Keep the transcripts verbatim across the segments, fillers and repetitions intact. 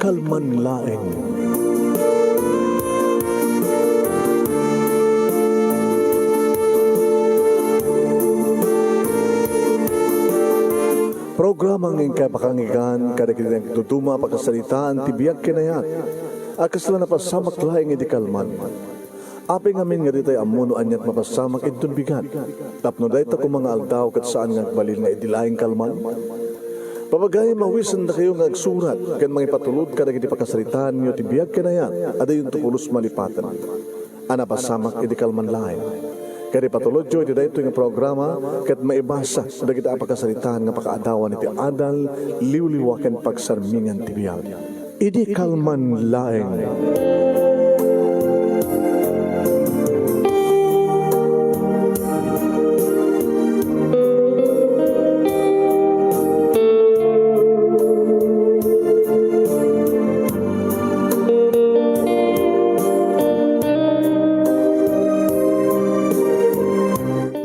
kalman laeng. Programa nga inkay pakanggan kadagiti nagduduma a pakasaritaan ti biag ken ayat a kasla napasamak laeng idi kalman. Apay ngamin nga ditay ammo no aniat mapasamak inton bigat? Tapno dayta koma nga aldaw ket saan nga agbalin nga idi laeng kalman? Papagayam, awisendakayo nga agsurat ken mangipatulod kadagiti pakasaritaanyo ti biag ken ayat a diyonto pulos malipaten a napasamak idi kalman laeng. Ket ipatulodyo iti daytoy nga programa ket maibasa dagiti a pakasaritaan nga pakaadawan iti adal, liwliwa ken pagsarmingan ti biag. Idi kalman laeng.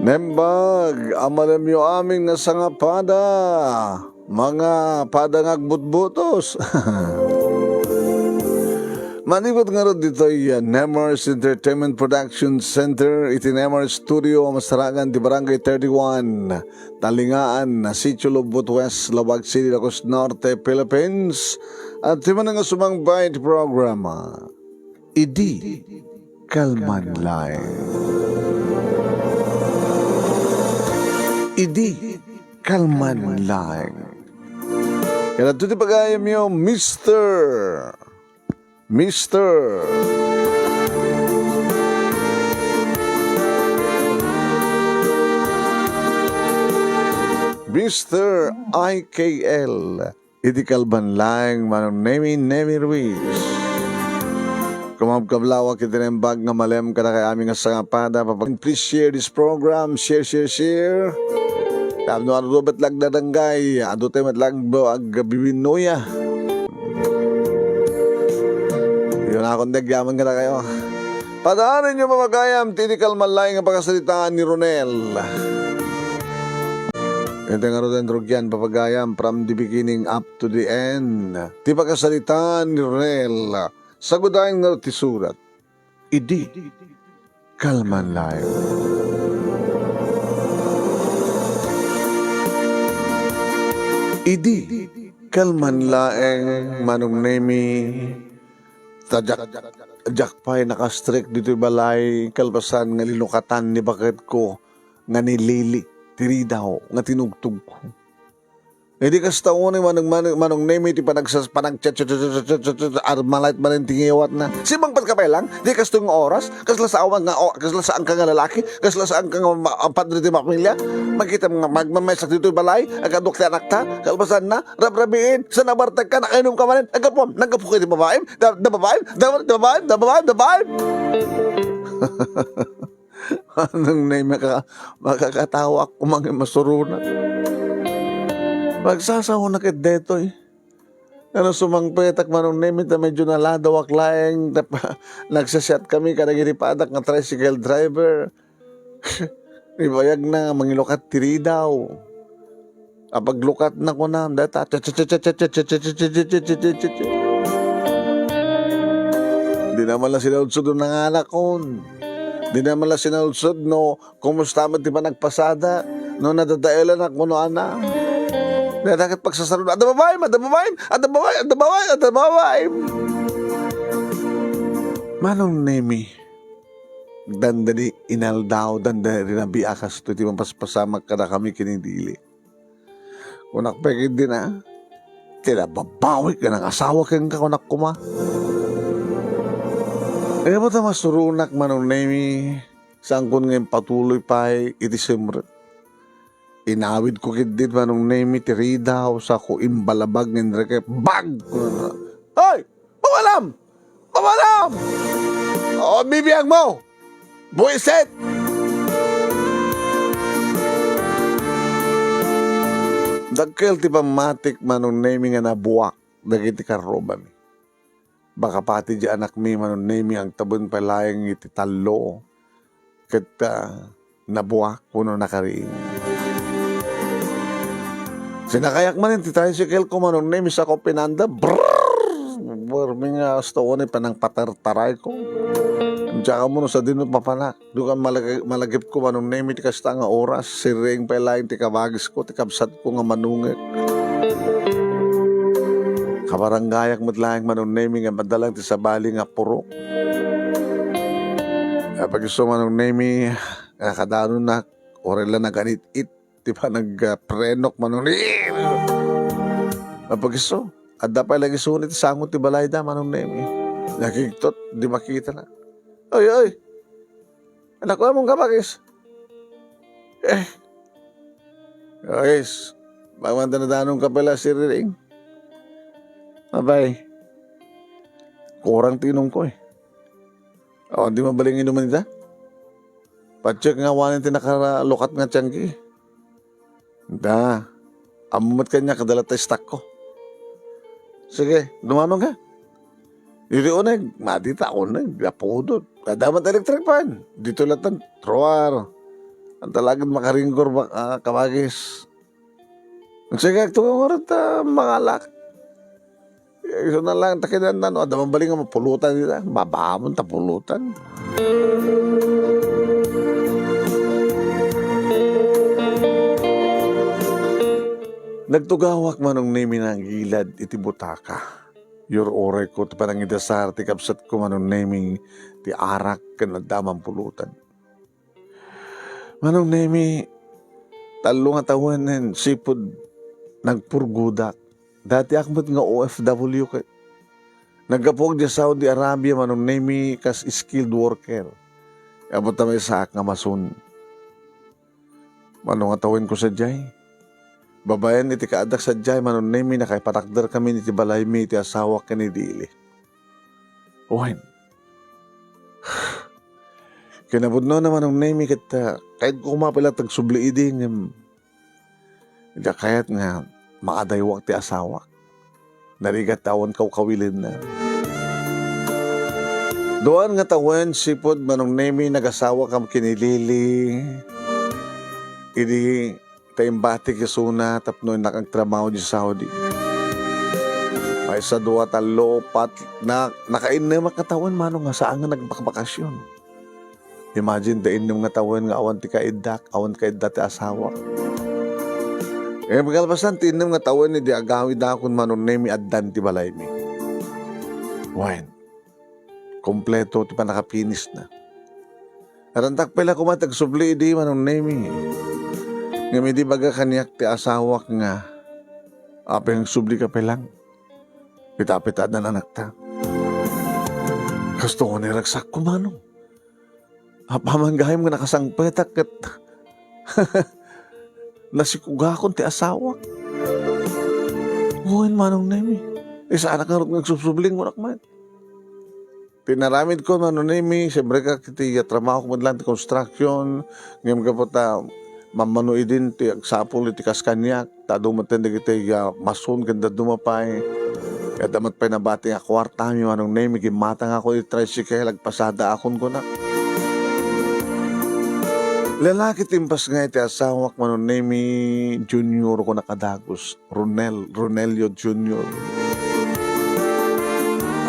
Naimbag a malemyo amin nga sangapada. Mga pada nga agbutbutos. Manipud ngarud ditoy, uh, Nemars Entertainment Production Center, iti Nemars Studio, masarakan ti Barangay thirty-one, Talingaan, Sitio Lubot West, Laoag City, Ilocos Norte, Philippines. At ti man nga sumangbay ti programa, Idi Kalman Laeng. Idi Kalman Laeng. Kaya ti pagayamyo, Mister. Mister. Mister I K L. Idi kalman laeng, Manong Nemi, Nemi Ruiz. Kumabkablawak iti naimbag nga malem kadakay amin nga sangapada. Papa-, please share this program. Share, share, share. Tapno adu met lang dadanggay, adu tayo met lang bo-, agbibinnuya. Yun akong nagyaman kadakayo. Padaanenyo, papagayam, ti idi kalman laeng nga pakasaritaan ni Ronel. Iti ngaruden, rugyan, papagayam, from the beginning up to the end. Ti pakasaritaan ni Ronel. Sagudayen nga ti surat. Idi kalman laeng. Idi kalman laeng, Manong Nemi, ta diak, diak pay nakastrek ditoy balay, kalpasan nga linukatan ni baketko nga ni Lili ti ridaw nga tinugtogko. Idi kasta unay Manong, Manong, Manong Nemi ti panagsas-, panag-, Armalait manen ti ngiwatna. Simmangpet ka pay lang, di kastoy nga oras, kasla saan nga, o, kasla saan ka nga lalaki, kasla saan ka nga ma-, ang padre ti pamilya, makita nga magmamesak ditoy balay, agkadua ti anakta, kalpasanna, rabrabiin, sa nabartek ka, nakainom ka manen, naggapuam, naggapu ka iti babaim, da, da babaim, da, da babaim, da babaim, da babaim. Manong Nemi, maka-, makakatawa ak, kumangi masuronak. Magsasao na ket detoy. Ano sumangpetak, Manong Nemi, ta medyo naladawak laeng, ta pa-, nagsasiat kami kadagiti padak nga tricycle driver. Ibayag na, mangilukat ti ridaw. Apaglukat na kunam, data. Di naman la sinaludsod no nanganakon. Di naman la sinaludsod no kumusta met ti panagpasada, no nadadaelan a kuno ana. Data ket pagsasarod, "Adda babaim, adda babaim, adda babaim, adda babaim, adda babaim." Manong Nemi, dandani inaldaw, dandani rinabiakas to ti mapaspasamak kadakami ken ni Lili. Kunak pay ketdi na, "Ti nababawik nga nangasawa kenka," kunak koma. Kaya mo ta masuronak, Manong Nemi, saankon nga impatuloy pay iti simrek. Inawidko ketdi, Manong Nemi, ti ridaw, sako imbalabag nga inrekep. Bag! Hoy! Mamalam! Mamalam! O, bibiag mo! Buwisit! Dakkel ti pammatik, Manong Nemi, nga nabuak dagiti karrubami. Baka pati di anakmi, Manong Nemi, agtaben pay laeng iti tallo. Ket, ah, nabuak wenno nakariing. Sinakayak manen ti tricycle ko, Manong Nemi, sako pinanda. Brrrr! Barmi nga, hasta wen, panangpatartarayko. Diak ammo no sadino papanak. Diak malagi-, malagipko, Manong Nemi, ti kasta nga oras. Sirreng pay laeng ti kabagisko, ti kabsatko nga manungek. Kabarangayak met laeng, Manong Nemi, nga madala lang ti sabali nga purok. Apagiso, Manong Nemi, nga kadanonak, uray la naganit-it ti panagprenok, Manong Nemi. Apagiso, adda pay la isu ti sango ti balayda, Manong Nemi. Nakigtot, di makitana. Oy, oy! Anak ko, among kabagis. Eh. Guys, baka man danong ka pala, Sir Riring. Abay. Kurang ti inumko, eh. O, di mabaling inuman ita? Pacheck nga awanen ti nakalukat nga tiangki. Da, ammo met kaniak, adda latta istakko. Sige, dumanong ka. Ditoy uneg, madita uneg, apudot. Adda met electric fan. Ditoy latta, truar. Anta la gid makaringgor, ba-, ah, kabagis. Sige, agtungtungor ta mangalak. Isu na lang, ta kinanna, no, adda mabaling nga mapulutan dita. Babamon ta pulutan. Nagtugawak, Manong Nemi, nagilad iti butaka. Yur-urayko ti panangidasar ti kabsatko, Manong Nemi, ti arak ken adda mampulutan. Manong Nemi, tallo nga tawen nen sipud nagpurgodak. Datiak met nga O F W ket naggapuak idiay Saudi Arabia, Manong Nemi, kas skilled worker. Ammom ta maysaak nga mason. Mano nga tawenko sadiay? Babaen iti kaaddak sadiay, Manong Nemi, nakaipatakderkami iti balaymi iti asawak ken idi ili. Wen. Kinapudnona, Manong Nemi, ket, ah, kayatko koma pay la ti agsubli idi, ngem diak kayat nga maadaywak ti asawak. Narigat ta awan kawkawilenna. Duaan nga tawen, sipud, Manong Nemi, nagasawakam ken ni Lily. Idi ta imbatik isuna tapno innak agtrabaho idiay Saudi. Maysa, dua, tallo, upat, na, nakainnemak nga tawen, Manong, nga saan nga nagbakbakasyon. Imagine, ta innem nga tawen nga awan ti kaiddak, awan kaidda ti asawak. Eh, makalpasan ti innem nga tawen, idi agawidakon, Manong Nemi, addan ti balaymi. Wen, kompleto ti pannakapinisna. Arantak pay la koma ti agsubli idi, Manong Nemi. Ngem idi ibaga kaniak ti asawak nga, apay nga agsublika pay lang? Ita pay ta addan anakta. Kasto nga niragsakko, Manong. Apaman gayam nga nakasangpetak ket nasikugakon ti asawak. Wen, Manong Nemi. Isaanak ngarud nga agsubsubli, kunak met. Ti inaramidko, Manong Nemi, siempre ka iti trabaho ko met laeng ti construction, ngem gapu ta mammano idin ti agsapul iti kas kaniak, ta adu met dagiti, ah, mason ken dadduma pay. Ket adda met pay nabati nga kuartami, Manong Nemi, gimmatangakon iti tricycle, agpasadaakon, kunak. Lalaki ti impasngay ti asawak, Manong Nemi, Junior, kunak a dagus. Ronel, Ronelio Junior.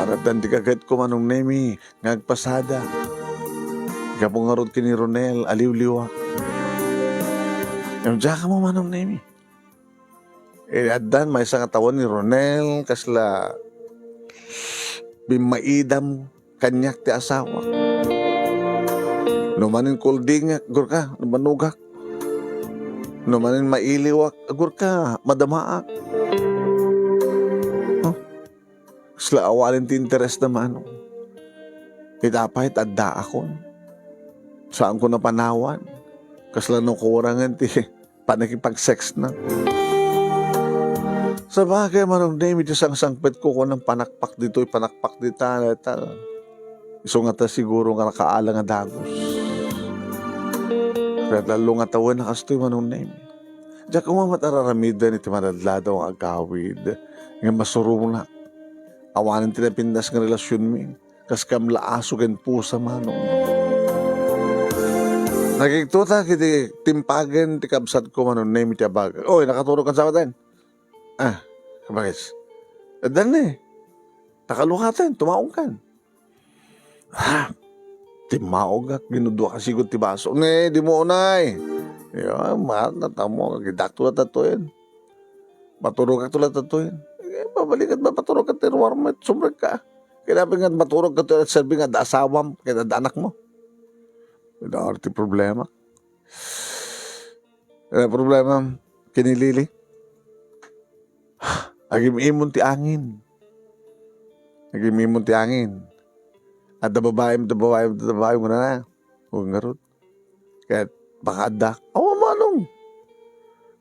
Aratdan ti kagetko, Manong Nemi, nga agpasada. Gapu ngarud ken ni Ronel, aliwliwak. Ngem diak ammo, Manong Nemi. Eh, addan maysa nga tawen ni Ronel, kasla bimmaidam kaniak ti asawak. No manen kuldingak, agurka, no manugak. No manen mailiwak, agurka, madamaak. Huh? Kasla awanen ti interes na, Manong. Ita pay ti addaakon. Saanko napanawan. Kasla nakurangan ti pannakipag-sex na. Sabagay, Manong Nemi, ti sangsangpetko, kunam, panakpak ditoy, panakpak dita, dayta. Isu ngata siguro nga nakaala nga dagus. Ket tallo nga tawen a kastoy, Manong Nemi. Diak koma met ar-aramiden iti madadladaw nga agawid nga masuronak. Awanen ti napintas nga relasionmi. Kas kam la aso ken pusa, Manong. Nakigtotak iti timpagen ti kabsatko, Manong Nemi, ti abaga. Oy, nakaturogkan sa maten? Ah, kabagis. Addan ni. Ta kalukaten, tumaongkan. Ha? Timmaogak, ginudua ka sigud ti baso. Ne, di mo unay. Yo, mat, natamo, agidakto la tatuyen. Maturogak to la tatuyen. Eh, babalikat ba, maturogak ti ruar mo, sumrek ka. Kailangan nga maturog ka to, serbi nga da asawam, kaya da anak mo. Ida ti problema. Eh, problema, kinilili. Agim-imon ti angin. Agim-imon ti angin. Adda babaem, adda babaem, adda babaem, kunana. Huwag ngarud. Ket baka adda. Awa manong.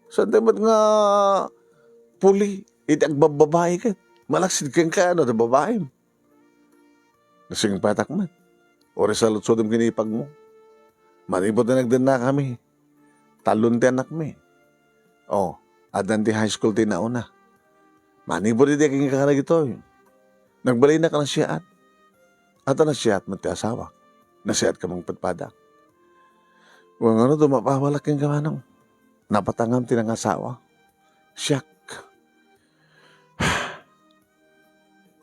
Saan met nga puli, iti agbabbabae ket. Malaksid kenka, ano, adda babaem. Nasingpetak met. Uray saludsodem ken ipagmo. Manipud ti nagdennakami, tallon ti annakmi. O, addan ti high school ti nauna. Manipud idi agingga kadagitoy, nagbalinnak a nasiaat. Adda nasiaat met ti asawak. Nasiaat ka mangpadpada. Wen, ngano, dumapawalak kenka manong. Napatangam ti nangasawa. Siak.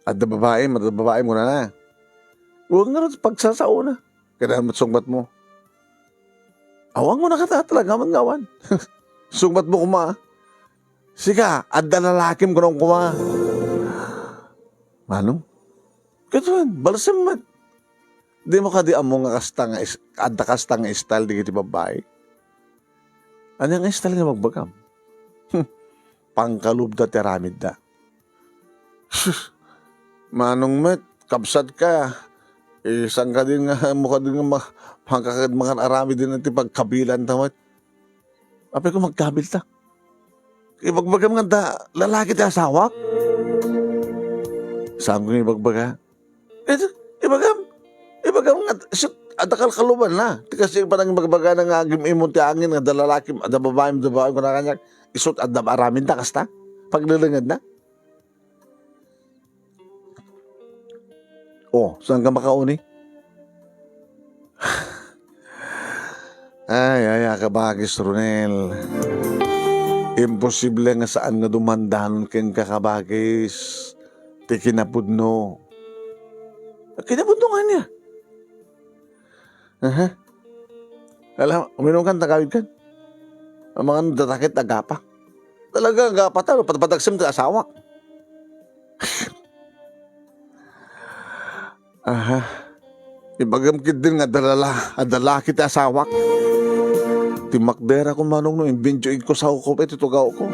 Adda babaem, adda babaem, kunana. Wen ngarud, pagsasaona. Kailangan met sungbat mo. Awan, kunana, talaga met nga awan. Sungbat mo koma. Sika, adda lalakim, kunana koma. Manong? Ket wen, balsem met. Di mo kadi ammo nga kasta nga is-, adda kasta nga style dagiti babbai? Ania nga style nga ibagbagam? Hmm, pangkalubda ti aramidda. Sus, manong met, kabsat ka. Eh, saan ka din nga, mo ka din nga ma-, pangkakad-, mangan aramid din ti pagkabilan ta met. Apay ko magkabil ta. Ibagbagam nga da, lalaki ti asawak? Saan ko nga ibagbaga? Eh, ibagam, ibagam nga, isut, adda kalkaluban na. Ti kasi panang ibagbaga na nga agim-imon ti angin, nga da lalaki, da babae, da babae, kuna kaniak, isut, adda aramid na, kasta? Paglilingad na? Oh, saan ka makauni? Ay, ay, a, kabagis, Ronel. Imposible nga saan nga dumandanon kenka, kabagis, ti kinapudno. Kinapudno nga niya. Aha. Ala, uminum kan, tagawid kan. Amangan datakit, agapa. Talaga, agapa ta, no? Pad-, padagsem ti asawak. Aha. Ibagam ketdin nga adda lala-, adda lalaki ti asawak. Ti makdera ko manong no, imbinjo igko sawko, iti tugaw ko.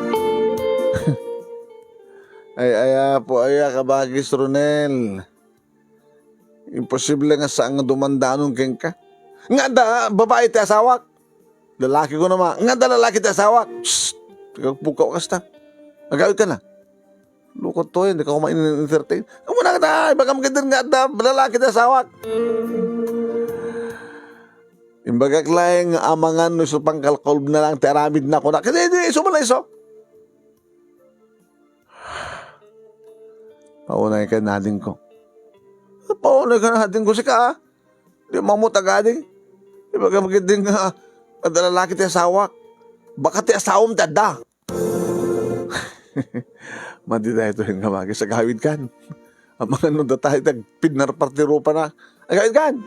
Ay, ay, apo, ay, a, kabagis, Ronel. Imposible nga saan nga dumandanon kenka. Nga adda babae ti asawak. Lalaki ko naman. Nga adda lalaki ti asawak. Shh! Pukaw kasta. Agawid ka na. Lukot to, hindi ka kumain entertain. Amo na kita, ibagam ketdin nga adda lalaki ti asawak. Imbagak laeng nga amangan no isu pangkalkalub na lang ti aramid na kuna. Kasi di, isu man lang isu. Paunay ka, nading ko. Paunay ka, nading ko, sika, a. Di mamut agadi. Ibagam ketdin nga adda lalaki ti asawak. Baka ti asawam ti adda. Madi daytoy nga magi, agawid kan. Amangan no datay ti agpinarpar ti rupa na. Agawid kan.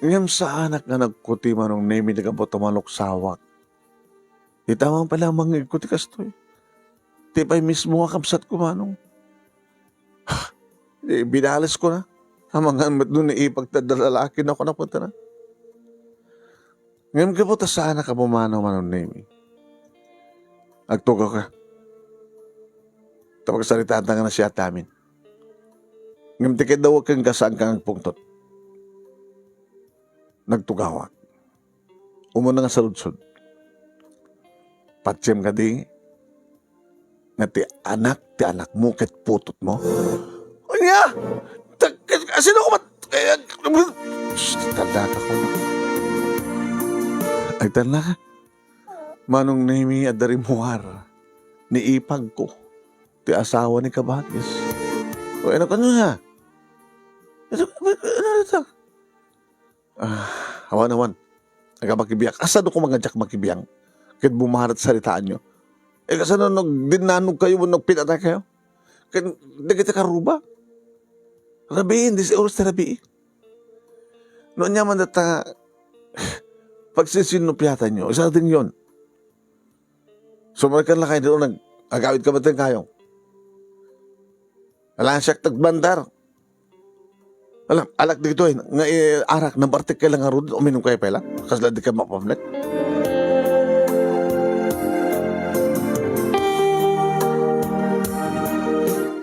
Ngem saanak nga nagkuti manong Nemi ti gapu ta maluksawak. Ita man pala mangngegko ti kastoy. Ti pay mismo nga kabsatko manong. Di binalesko na. Amangan met no ni ipagtadda lalaki na ako napunta na. Ngem gapu ta saanak a pumanaw manong Nemi. Agtugaw ka. Ta pagsaritanta nga nasiat amin. Ngem ti kidawag kenka, saan ka nga agpungtot. Nagtugawak. Umuna nga saludsod. Patiem kadi nga ti anak ti anakmo ket putotmo? Ania? Ta-, ta-, sino ko mat-, eh, shh, tanda ka ko. Ay, tanda ka. Manong Nemi, adda rimmuar ni ipagko, ti asawa ni kabagis. O, ano ka nga? Ano, ano, ano, Ah, awan, awan. Aga makibiang. Asa do ko nga diak makibiang? ket bumarat saritaanyo. Eh, kasano no agdinnanogkayo wenno agpinataykayo? Ket dagiti karuba, rabiin, dise oras ti rabii. No ania man dayta, pagsinsinnupiatanyo, isardengyon. Sumrekka la kayat, nag-, agawidka met ti kayong. Ala, siak ti agbandar. Ala, alak ditoy, nga, eh, arak, nabartek kay la ngarud, uminum kay pay la. Kasla di ka mapamlek.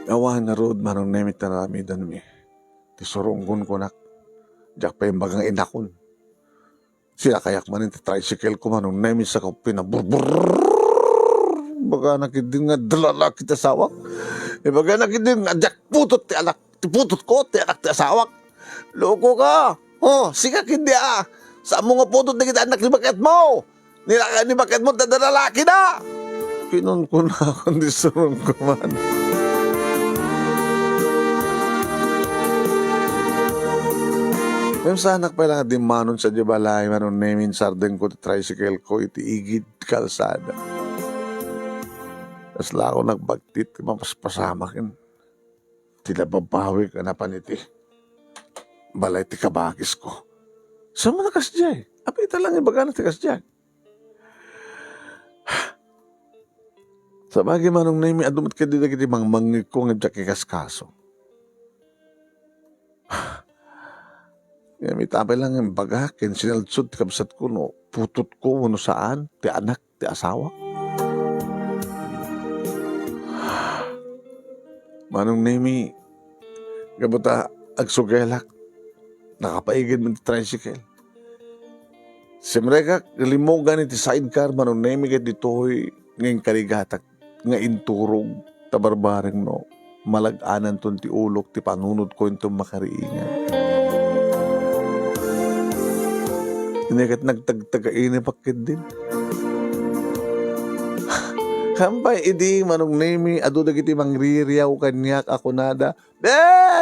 Awan ngarud, Manong Nemi, ti aramidanmi. Ti surunggon kunak. Diak pay imbaga nga inakon. Sinakayak manen ti tricycle ko, Manong Nemi, saka pinaburbur. Ibagana ketdin nga adda lalaki ti asawak. Ibagana ketdin nga diak putot ti anak, ti putot ko, ti anak ti asawak. Loko ka. Oh, sika ketdi a. Saanmo nga putot dagiti annak ni baketmo. Nilaka ni baketmo, adda lalaki da. Kinunkunakon ti surungko man. Ngem saanak pay la nga dimmanon sadiay balay, Manong Nemi, insardengko ti tricycle ko iti igid kalsada. Kasla ako nagbagtit, mapaspasamak ken ti nababawik a napan iti balay ti kabagisko. Saan man a kasdiay? Apay ita lang ibagana ti kasdiay? Sabagay, Manong Nemi, adu met ketdi dagiti mangmangngegko nga diak ikaskaso. Ngem ita pay lang nga imbagak ken sinalsod ti kabsatko no putotko wenno saan ti anak ti asawak. Manong Nemi, gapu ta agsugelak, nakapaigid man ti tricycle. Simrekak nga limmugan iti sidecar, Manong Nemi, ket ditoy nga inkarigatak nga inturog ta barbareng no malag-ananton ti ulok ti panunotko inton makariingan. Nia ket nagtagtagainipak ketdin. Kampay idi, Manong Nemi, adu dagiti mangririaw kaniak a kunada, "Be,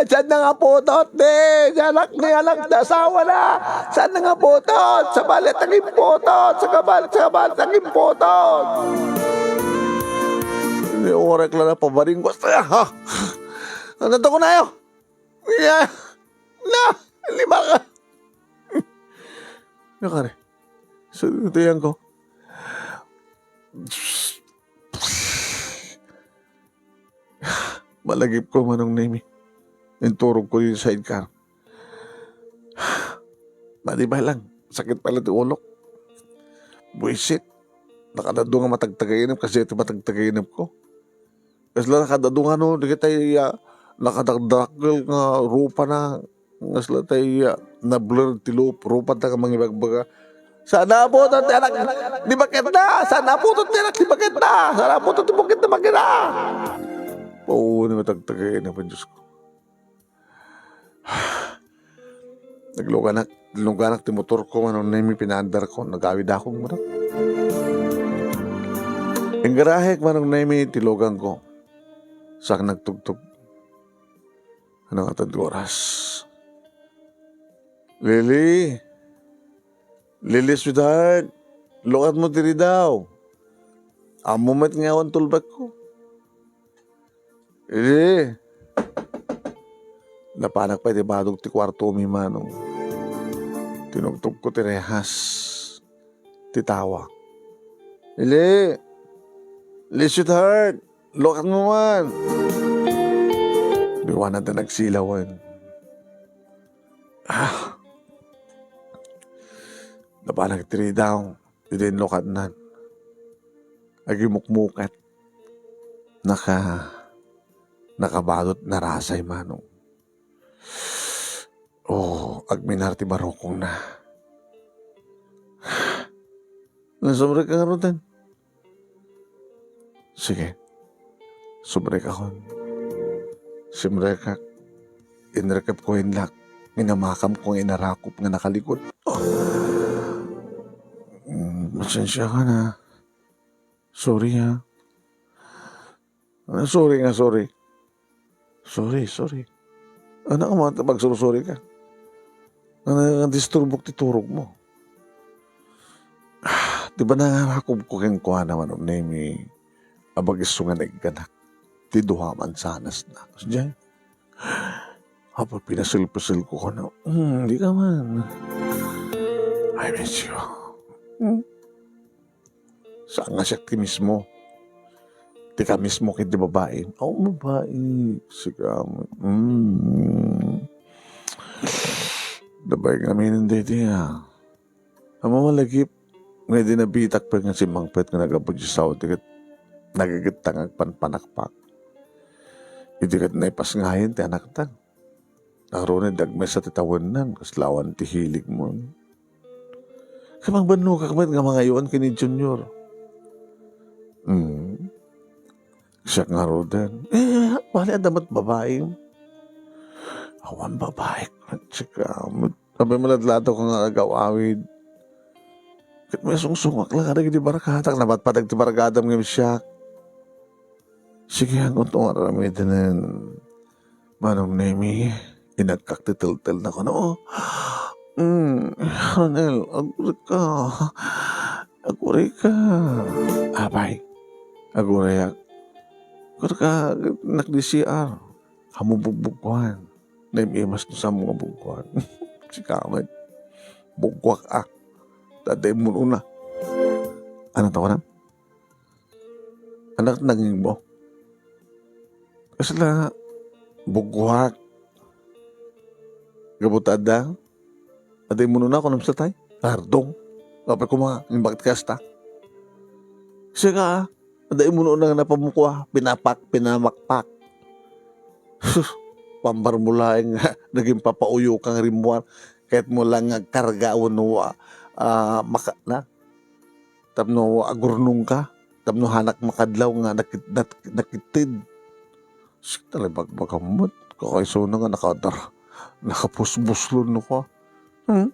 saan nga putot, be? Saan nga anak ti asawana? Saan nga putot? Sabali, tagimputot! Sabali, sabali, tagimputot!" Ni orek la na pabaring ko, "Basta, ha? Ano to ko na yo? Ya, na, lima ka." Nakari. So, ito yan ko. Malagipko, Manong Nemi. Inturogko iti sidecar. Madi pay lang, sakit pay lang ti ulok. Buisit. Nakadadu nga matagtagainep, kasi iti matagtagainepko. Kasla nakadadu nga no, dagiti, ah, nakadakdakkel nga rupana, kasla tay, ah, na-blur ti lup-, rupanta nga mangibagbaga. "Saan nga putot ti anak ni baketna! Saan nga putot ti anak ni baketna! Saan nga putot ti bukit ni baketna!" Pao ni matagtagainep, Diyos ko. Nagluganak, nagluganak ti motorko, Manong Nemi, pinaandarko, nagawidakon met. Inggarahek, Manong Nemi, ti lugangko. Saan nagtugtog. Ano nga tad oras? Lily! Lily, sweetheart! Lukatmo ti ridaw. Ammom met nga awan tulbekko. Idi, napanak pay ti badog ti kuartomi, Manong. Tinugtogko ti rehas ti tawa. Ili, ili, sweetheart, lukatmo man. Biwanan ta nagsilawen. Ah. Napanak ti ridaw. Idi inlukatnan, agimukmukat. Naka-, nakabadot, narasay, Manong. Oh, agminar ti barukongna. Nasumrek ka ngaruden? Sige. Sumrekakon. Simrekak. Inrekepko inlak. Inamakamko nga inarakop nga nakalikot. Oh. Mm, pasensya ka na. Sorry, ha. Ah, sorry nga sorry. Sorry, sorry. Ano ka man, pagsursuri ka? Ano nga disturbok ti turog mo? Ah, Di ba nangarakobko kenkuana, Manong Nemi, a bag-iso nga naigganak ti dua a mansanasna? Sadiay, apo, pinasilpisilko kuana, "Hmm, di ka man. I miss you." Hmm. Saan nga siak ti mismo? Ti ka mismo ket ti babai? Aw, babai. Sika, hmm. Babai ngamin daydi, ah. Ammom a lagip nga idi nabitak pay nga simmangpet nga nag-apo idiay Saudi ket nagigetta nga agpanpanakpak. Idi ket naipasngayen ti anakta. Ngarud, agmaysa ti tawennan, kasla awan ti hiligmo. Ket magbannogak met nga mangayoan ken ni Junior. Hmm. Siak ngaruden. Eh, bale, adda met babaim. Awan babaik, sika. Apay, maladladaw ka nga agaw-awid. Ket maisungsongak la kadagiti barkadak, napatpateg ti barkadam ngem siak. Sige, haanko nga aramidenen, Manong Nemi, inagkak ti teltelna kuno. Mm, Ronel, agurika. Agurika. Apay, agurayak. Kurka, nagdi C R. Ammom bugbuggoan. Naim-imas no saan nga bugbuggoan. Sika met. Bugbuggoak. Dadaimon una. Ania ti kunak? Ania ti nangngegmo? Kasla bugbuggoak. Gapu ta adda. Dadaimon una, kunam sa tay? Ardong. Apay koma, imbag ti kasta. Sika, dadaimon una nga napamukua, pinapak, pinamakpak. Sus, pambar mo laeng nga naging papauyo kang rimmuar. Ket mo lang nga agkarga wenno, ah, maka-, na? Tapno agurnong ka, tapno haanak makadlaw nga nakit-, nat-, nakitid. Sika, talay bagbagam met, kakaisuna nga nakadar-, nakapusbuslon no ka. Hmm?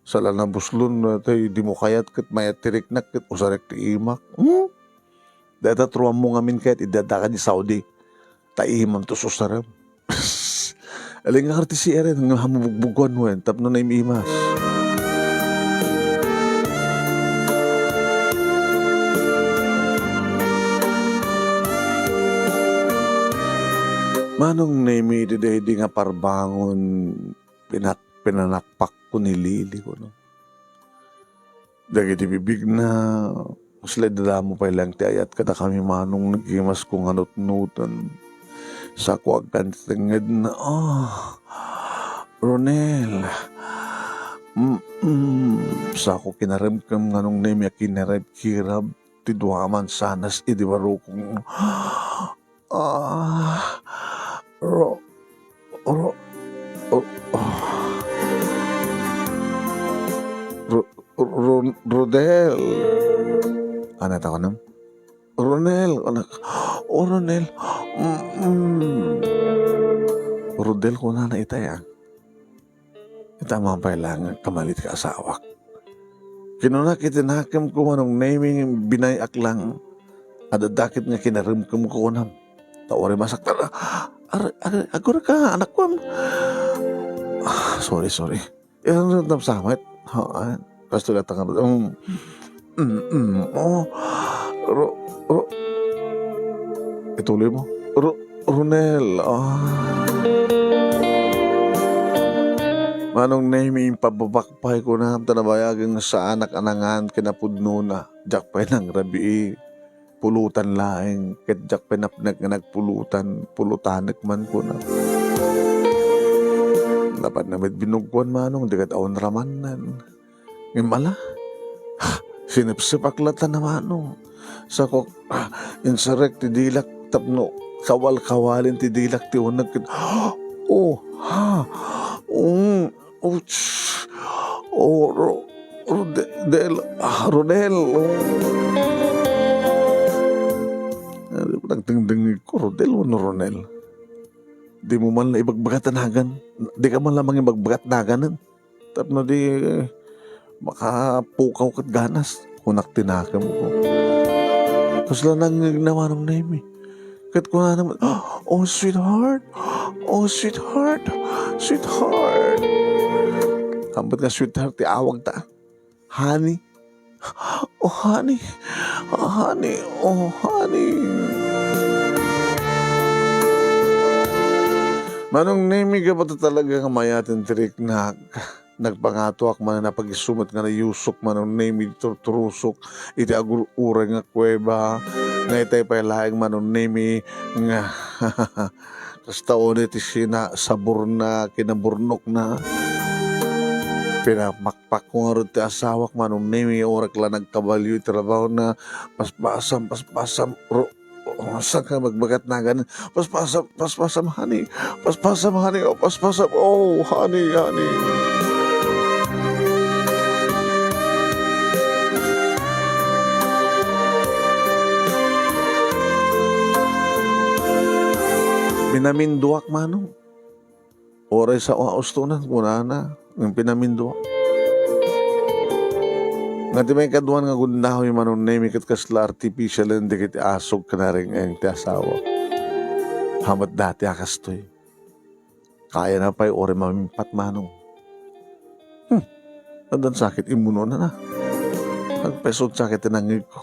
Sala na buslon, tay dimo kayat ket mayat ti riknak ket usarek ti imak. Hmm? Dayta truammo ngamin kayat idi addaka idiay Saudi. Ta imam to susarem. Alingakar ti C R nga ammom bugbuggoan wen tapno naim-imas. Manong Nemi, iti daydi nga parbangon, pinak-, pinanakpakko ni Lily, kuno. Dagiti bibigna, kasla idadamo pay laeng ti ayat kadakami, Manong, nagimasko nga nutnoten. Sako agkan ti tengngedna. Ah, Ronel. Mm-mm. Sako kinaremkem, Manong Nemi, a kinareb-kirab ti dua a mansanas idi barukong. Ah, Ro-, Ro-, Ro-, ah. Ro-, Ro-, Rodel. Ania ti kunam? Ronel, anak. O, Ronel. Mm-mm. Rodel, kunana itay, ah. Ita, mabaylangan ka, malit ka asawak. Kinunak iti nakemko, Manong Nemi, binay-ak lang. Adda dakit nga kinaremkemko, kunam. Ta uray masaktan. Ar-, ar-, agurika, anakko. Ah, sorry, sorry. Yan, yan, yan, samet. Ha, ah, kasto na tangan. Mm. Mm, mm. Oh. Ro-, ro-, ituloy mo. Ro-, Ronel, ah. Manong Nemi, impababak pay kunam ta nabayagen nga saanak a nangan ken napudnona. Diak pay nangrabii. Pulutan laeng, ket diak pay napnek nga nagpulutan, pulutanek man, kuna. Napatna met binuggoan, Manong, di ket awan ramanen. Ngem ala, sinepsepak latta, Manong. Sako, ah, insarek ti dilak tapno kawal-kawalen ti dilak ti uneg ket, oh, ha, um, Ouch! Oh, Ro-, Rode-, Del-, ah, Ronel. Oh. Nagdengdengngegko, Rodel wenno Ronel? Dimo man la ibagbaga ti nagan. Dika man la mangibagbaga ti naganen. Tapno di, eh, makapukaw ket ganas. Kunak ti nakemko. Kasla nangngegna, Manong Nemi. Ket kunana met, "Oh, sweetheart. Oh, sweetheart. Sweetheart." Ambet nga sweetheart ti awagta. Honey. Oh, honey. Honey. Oh, honey. Manong Nemi, gapu ta talaga nga mayaten ti riknak. Nagpangatoak manen a pag-isu met nga nayusok, Manong Nemi, turturusok iti agur-uray nga kuweba. Nga itay pay laeng, Manong Nemi, nga kasta unay ti sina-, saborna, kinaburnokna. Pinamakpakko ngarud ti asawak, Manong Nemi, uray la nagkabalio iti trabahona. Paspasam, paspasam, ro-, oh, saan ka magbagat nagan? Paspasam, paspasam, honey. Paspasam, honey. Oh, paspasam. Oh, honey, honey. Pinaminduak, Manong. Uray sao a ustonan, kunana, ngem pinaminduak. Ngem ti maikaduan nga gundahoy, Manong Nemi, ket kasla artificialen dagiti asog ken areng-eng ti asawa. Hamet dati a kastoy. Kayana pay uray mamimpat, Manong. Hmm, addan sakit immunona na. Agpayso ti sakit ti nangngegko.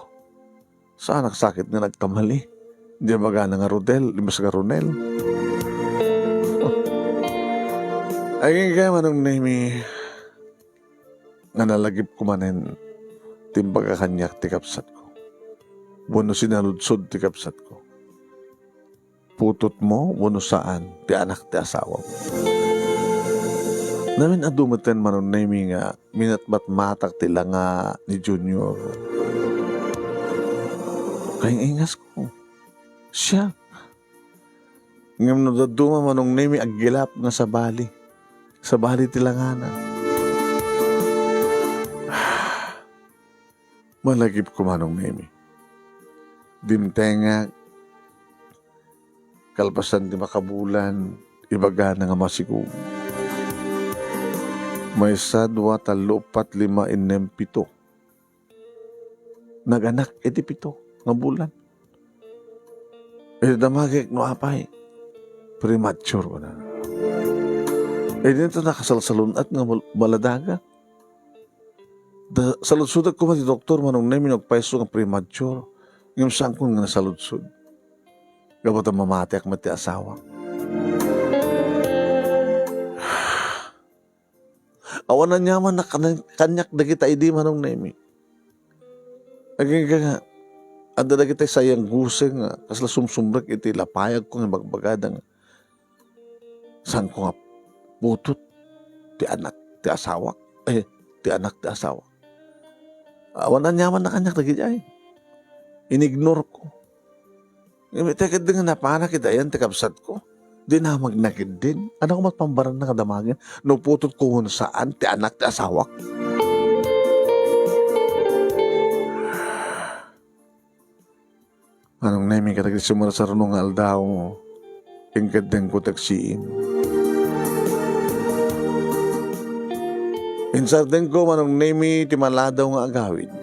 Saanak sakit nga nagkamali. Di bagana nga Rodel, imbes nga Ronel. Agingga, Manong Nemi, nga nalagipko manen ti imbaga kaniak ti kabsatko. Wenno sinaludsod ti kabsatko. Putotmo wenno saan ti anak ti asawam? Namin adu meten, Manong Nemi, nga minatmatmatak ti langa ni Junior. Kaing-ingasko. Siak. Ngem no dadduma, Manong Nemi, aggilap nga sabali. Sabali ti langana. Malagipko, Manong Nemi. Dimtengak, kalpasan ti makabulan, ibagana nga masikog. Maysa, dua, tallo, uppat, lima, innem, pito. Naganak iti pito nga bulan. Iti damagek no apay, premature, kunana. Idi ito nakasalsalun-at nga bal-, baladaga. Da, saludsodek koma ti doktor, Manong Nemi, no agpayso nga premature. Ngem saankon nga nasaludsod. Gapu ta mamatiak met ti asawa. Awan aniaman na kan-, kaniak dagita idi, Manong Nemi. Agingga nga, adda dagitay sayang guseng nga kasla sumsumrek iti lapayagko nga ibagbagada nga, saanko nga putot ti anak ti asawak. Eh, ti anak ti asawak. Awan aniaman na kaniak dagiti ay. Inignorko. Ngem itay ketdi nga napanak iti ayan ti kabsatko. Dinamagna ketdin. Ania koma ti pambaranna nga damagen? No putotko wenno saan ti anak ti asawak? Manong Nemi, kadagiti sumarsaruno nga aldaw, inkeddengko ti agsaan. Insardengko, Manong Nemi, ti maladaw nga agawid.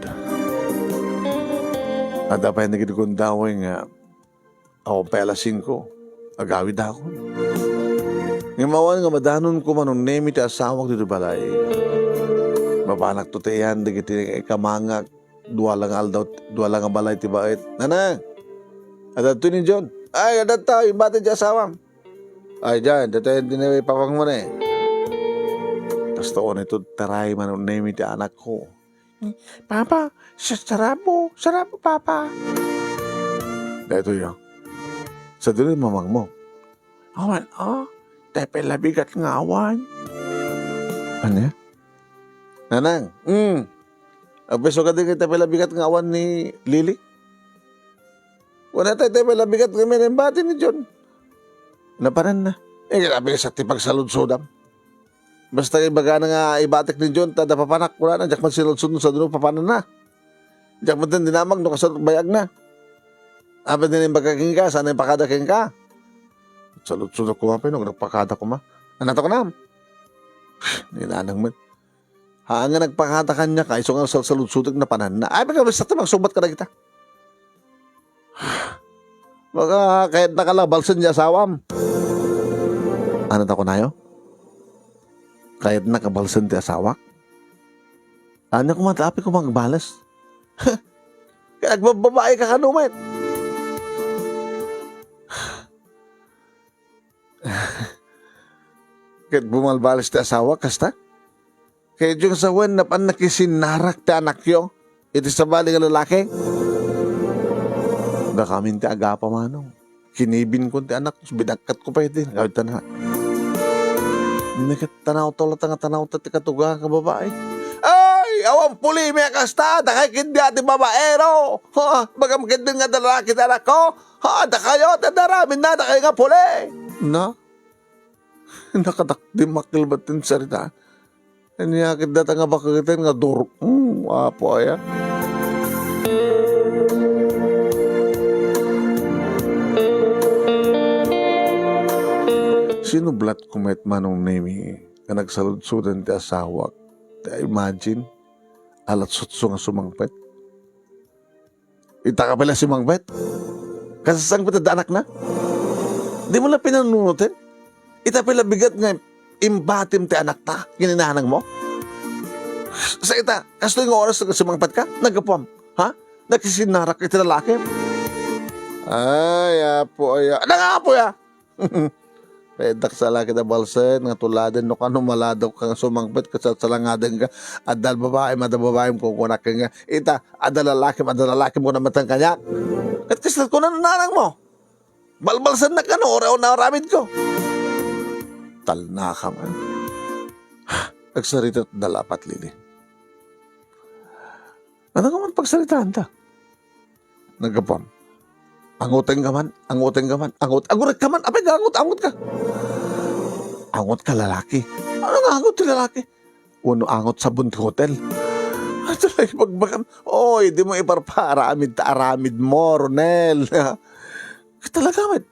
Adda pay dagiti gundaway nga awan pay alas singko, agawidakon. Ngem awan nga madanonko, Manong Nemi, ti asawak ditoy balay. Mapanakto ti ayan dagiti ikamangak, dua la nga aldaw, dua la nga balay ti baet. Nanang! Adda ditoy ni John. Ay, adda ta, imbati ti asawam. Ay, John, ditoy ti ni papang mo ni. Kasta unay ito taray, Manong Nemi, ti anakko. Papa, sa-, sarabo, sarabo, Papa. Daytoy, oh. Sadino mamangmo? Awan, oh. Tay pay labigat nga awan. Ania? Nanang, mm. Agpayso kadi nga tay pay labigat nga awan ni Lily? Kuna tay, tay pay labigat nga amin, imbati ni John. Napanan na. Eh, grabe sa ti pagsaludsodam. Basta ibagana nga ibatik ni John, ta adda papanak, kunana, diak man sinaludsodan no sadino papananna. Diak man dinamag no kasano ti bayagna. Apay ti imbaga kenka, saan nga ipakada kenka? Saludsodek koma pay no nagpakada koma. Ania ti kunam? Ni Nanang met. Haan nga nagpakada kaniak, isu nga salsaludsodek napananna. Ay, pagkabsat ti magsungbat kadagita. Baka kayatnaka la balsen ti asawam. Ania ti kunayo? Kayatnak a balsen ti asawak? Ania koma ti apay koma agbales? Ket agbabbabaika kano met. Ket bumalbalis ti asawa, kasta? Ket idiay nga sawen, napan nakisinnarak ti anakyo iti sabali nga lalaki. Dakamin ti agapa, manong. Kinibinkon ti anak, binakkat ko pay ti, kawit ta na. Ni ket tanawtaw latta nga tanawta ti katuga nga babai. Ay, awan puli, may kasta, dakay ket dia ti babaero. Ha, bagam ket din nga lalaki ti anakko. Ha, dakayo, ti daramin na, dakay nga puli. Na? Nakadak di makilbat ti sarita. Ania ket data nga baketen nga dur-, mm, Apo aya. Sinublat ko met, Manong Nemi, nga nagsaludsodan ti asawak. Ta imagine, alas otso nga sumangpet. Ita ka pala sumangpet? Kasasangpet adda anakna? Di mo la pinanunoten? Ita pala bigat nga imbatim ti anakta, ken ni nanang mo? Sa ita, kastoy nga oras nga sumangpet ka? Naggapuam, ha? Nakisinnarak iti lalaki? Ay, apo aya. Nang apo ya? Pwede ka sa laki da balsen, nga tuladen, no kano maladok ka nga sumangpet, ket sasalangaden ka. Adda babaem, adda babaem, kukunak ka nga. Ita, adda lalakim, adda lalakim, kuna met kaniak. Ket kasla kuna nanang mo. Balbalsen na kano, ora-, una aramid ko. Talna ka man. Agsarita da lapat, Lili. Ano nga man pagsaritaan ta? Naggapuam. Angoten ka man, angoten ka man, angot, agurek ka man, apay nga angot, angot ka. Angot ka lalaki. Ano nga angot ti lalaki? Wano angot sabon ti hotel. Ay, talaga, pagbagam. Oy, di mo iparpaaramid ta aramid mo, Ronel. Talaga, met.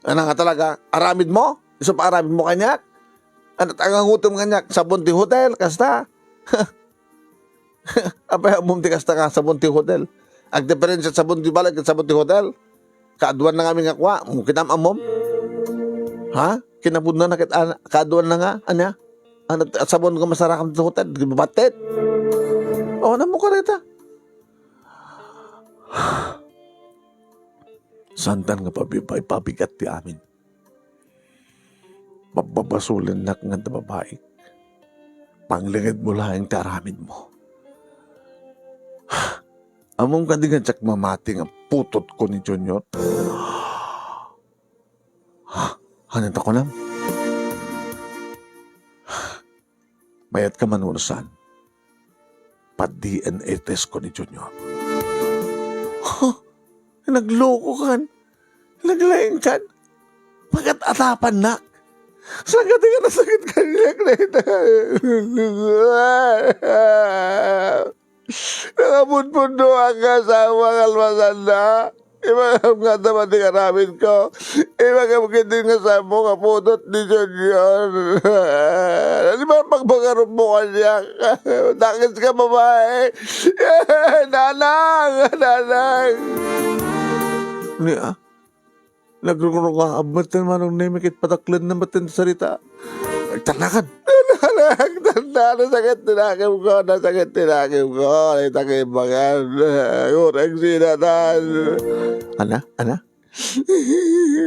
Ano nga talaga? Aramid mo? Isu pa aramid mo kaniak? Ano, tangangutom kaniak? Sabon ti hotel, kasta? Apay ammom ti kasta nga sabon ti hotel? Agdiferensya sabon ti balay ken sabon ti hotel? Kaaduan na nga amin nga kua, mo kinam-ammom? Ha? Kinapudna na ket ana-, kaaduan na nga, ania? Ano, sabon nga masarakam ti hotel, di babattit? O, ano mo kareta? Santan nga pabi-, paipabigat ti amin. Pabbabasolennak nga adda babaik. Panglingedmo laeng ti aramidmo. Ammom kadi nga diak mamati nga putotko ni Junior? Ha? Hanan ta kunam? Mayat ka man wenno saan? Pa-D N A test ko ni Junior. Huh? Nagloko kan? Naglaing kan? Pakat-atapannak? Saan ka di ka nasakit kaniak dayta? Nakapudpudno ang asawa, kalmasanna. Ibagam nga adda man ti aramid ko. Ibagam ketdi nga saanmo nga putot ni Junior. Di ba pagpagarup mo kaniak? Dakes ka, babae. Nanang! Nanang! Ni, ah? Nagrungrungaab met ti Manong Nemi ket padaklenna met ti sarita. Agtarnakan. Agtarna, nasakit ti nakemko, nasakit ti nakemko. Ay, takimbagan. Ureg sinatan. Ana? Ana?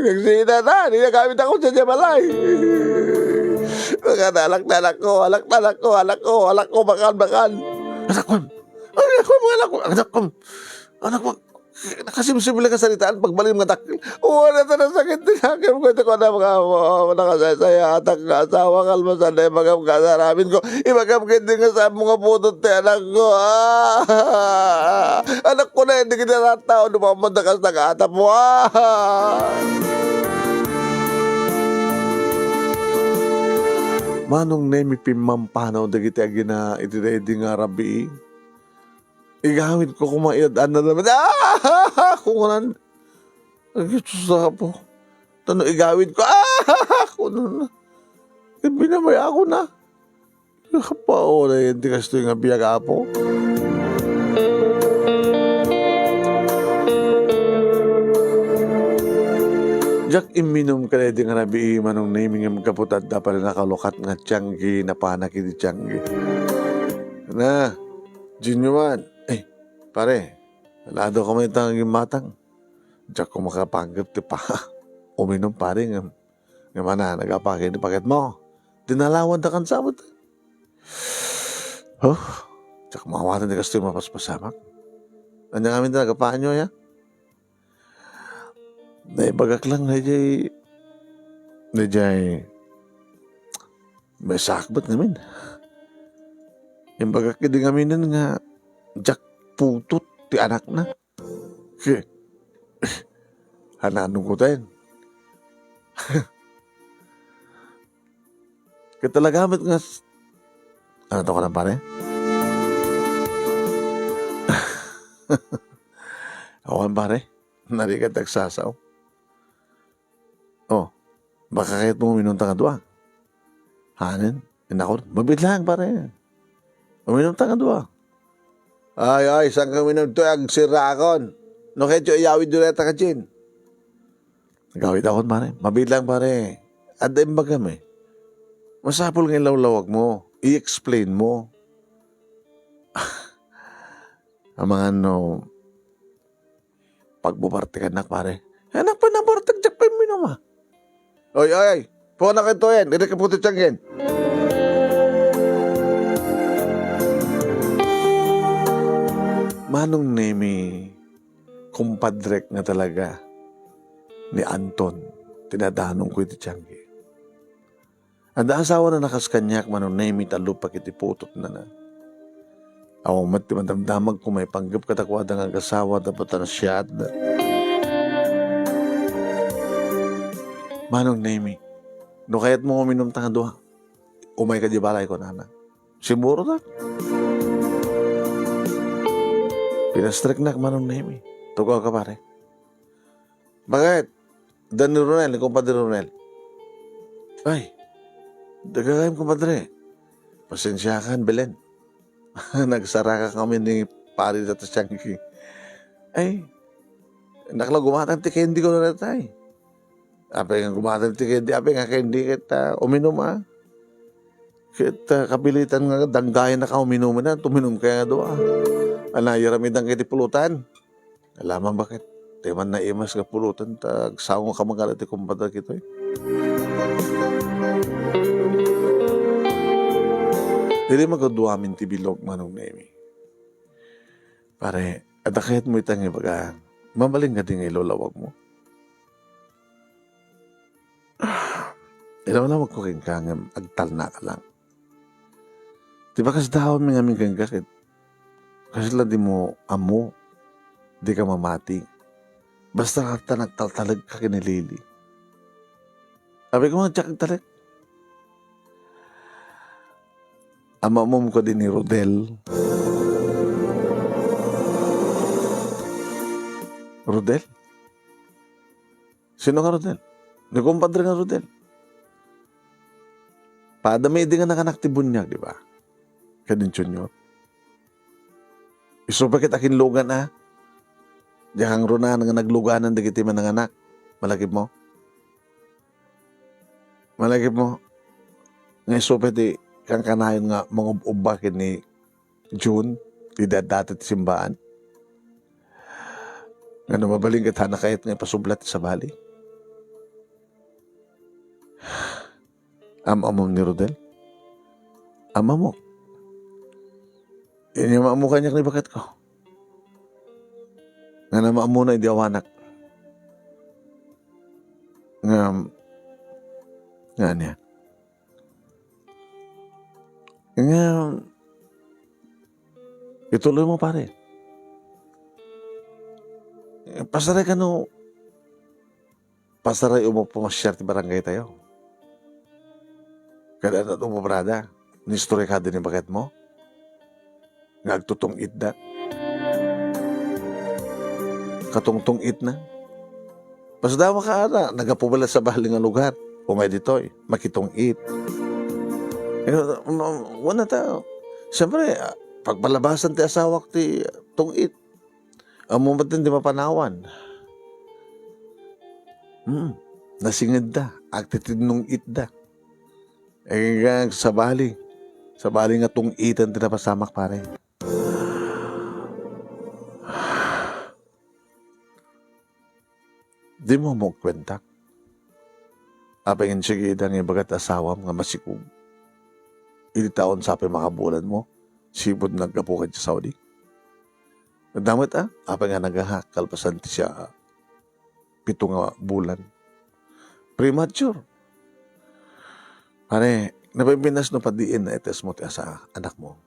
Nagsinatan. Inagamit ako sa balay. Mga anak na anak ko, anak na anak ko, anak ko, anak ko, bakan, bakan. Anak ko. Anak ko, mga anak ko, anak ko. Anak ko. Nakasimsim lang nga saritaan, pagbalim nga dakkel. Uwan na ta nasakit ti nakemko, iti kuna mga amo, nakasaysayaat nga asawa, kalmasan na ibagam nga aramid ko. Ibagam ketdi nga saanmo nga putot ti anak ko. Ah! Anak ko na, hindi kita tao, dumamon na kas nakaatap mo. Ah! Manong Nemi, pimmampanaw dagiti agina iti daydi nga rabii. Igawid ko koma iyad-an na naman. Ah! Kunganan. Ay, Diyos, Apo. Tano igawid ko. Ah! Kunan. Binabay ako na. Paoray ti kastoy nga biag, Apo. Diak imminum kadaydi nga rabii, Manong Nemi, ngem gapu ta adda pay nakalukat nga tianggi, napanak iti tianggi. Na, Junior man. Ay, Pare, alado ka man ita nga gimmatang. Diak ko makapanggep ti pa. Uminum, pare, nga, nga mana, nagapakit ti paketmo. Dinalawan da kan sabot. Huh? Diak mawatan ti kastoy mapaspasamak. Anya ngamin ti nagapaanyo, ya? Naibagak lang, dayjay, dayjay, may sakbet ngamin. Imbagak idi ngaminen nga diak putot ti anakna. Ke, hananong ko ten. Ket talaga met nga s-, ano to ka pare? Awan, pare. Narigat agsasao. Oh, baka kayat mo uminom ta nga dua? Hanen? Inakon, mabiit lang, pare. Uminom ta nga dua. Ay, ay, saan ka uminom to? Agsirrakon. No, kayat yo iyawid yo reta ka, Jin. Nagawid akon, pare. Mabiit lang, pare. Adda imbagam, eh. Masapul nga ilawlawag mo. I-explain mo. Amangan no, pagbubartikannak, pare. Anak pa nabartek, diak pa imminum, ah. Oy, oy, oy. Puana ka ito, yan. Diri ka puti tiyanggen. Manong Nemi, kumpadrek nga talaga ni Anton, tinadanong ko iti tiyanggi. Adda asawana a kas kaniak, Manong Nemi, ta lupak iti putotna. Awan met ti madamdamag ko maipanggep kadakuada nga agasawa tapno ta nasiatda. Manong Nemi, no kayatmo uminum ta nga dua, umay ka di balay, kunana. Siguro ta. Pinastreknak, Manong Nemi. Tugaw ka, pare. Bakit? Da ni Ronel, ni Kumpadre Ronel. Ay, dagagayam, kumpadre. Pasensiakan, Belen. Nagsaraka kami ni pare dita sa Changi. Ay, nakla gumatam ti candy ko na natay. Apay nga gumatam ti candy, apay nga candy ket, ah, uminum, ah. Ket, ah, kapilitan nga danggayan na ka uminum na, tuminum kaya nga dua. Anayaram idang iti pulutan. Alaman baket. Ti man naimas nga pulutan, ta agsango ka magana ti kumpadre kitoy. Diri magaduamin ti bilog, Manong Nemi. Pare, adda kayatmo ita nga ibaga, mabalin nga di nga ilulawag mo? Ilawlawag ko kenka ngem agtalna ka lang. Ti bakas dawami ngamin kenka ket kasla dimo ammo, dika mamati. Basta ta nagtaltalek ka ken ni Lily. Abi ko nga diak agtalek. Ammo kadi ni Rodel. Rodel? Sino nga Rodel? Ni kumpadre nga Rodel. Padami idi nga nanganak ti buniag, di ba? Kadi ni Junior. Isu pa ket akinlugan a. Diak kangrunan nga nagluganan dagiti mananganak. Malagipmo? Malagipmo? Nga isu pa ti kankanayon nga mangub-ubba ken ni June, ti daddata ti simbaan. Nga no mabalin ket hana kayat nga ipasublat ti sabali. Am-amom ni Rodel? Am-amok. Inyam-ammo kaniak ni baketko. Nga nam-ammona idi awanak. Nga, nga ania? Nga, ituloy mo, pare. Pasaray kano, pasaray mo pamasiar ti barangay tayo. Kada na umobrada, ni istorya kadi ni baketmo? Nga agtutong-itda. Katungtong-itna. Pasadawa ka ata, nagapu bala sabali nga lugar. Umay ditoy, makitong-it. Eh, ma-, wala ta. Siyempre, ah, pagpalabasan ti asawak ti tong-it. Ammo met ti mapanawan. Hmm. Nasingedda, agtitidnong-itda. Eh, nga sabali. Sabali nga tong-itan ti napasamak, pare. Dimo mo kuenta. Apay nga insigida nga ibaga ti asawam nga masikog? Idi taon sa pay makabulan mo, sipud naggapu ka idiay Saudi. Adda met, a, apay nga nagahak kalpasan ti siya pito nga bulan? Premature. Pare, napimpinas no pa-D N A test mo ti asa, anak mo.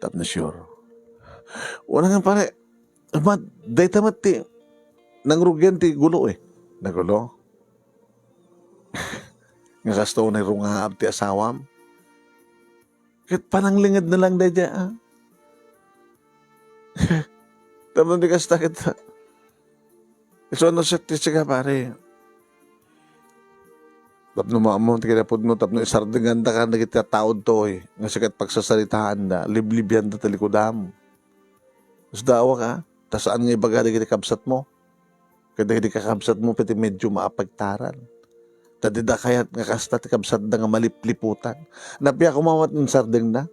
Tapno sure. Wala nga, pare. Ama, dayta met ti nangrugian ti gulo, eh. Nagulo? Nga kasta unay rungaab ti asawam? Ket pananglinged na lang daydiay, a. Tapno di kasta ket, isu no siak ti sika, pare. Tapno maammo ti kinapudno, tapno isardengandaka dagiti tattaod toy, nga sika ti pagsasaritaanda, liblibianda ti likudam. Isdawak, a, ta saan nga ibaga dagiti kabsatmo. Ket dagiti kakabsatmo pay ti medyo maapektaran. Ta dida kayat nga kasta ti kabsatda nga malipliputan. Napia koma met insardengda.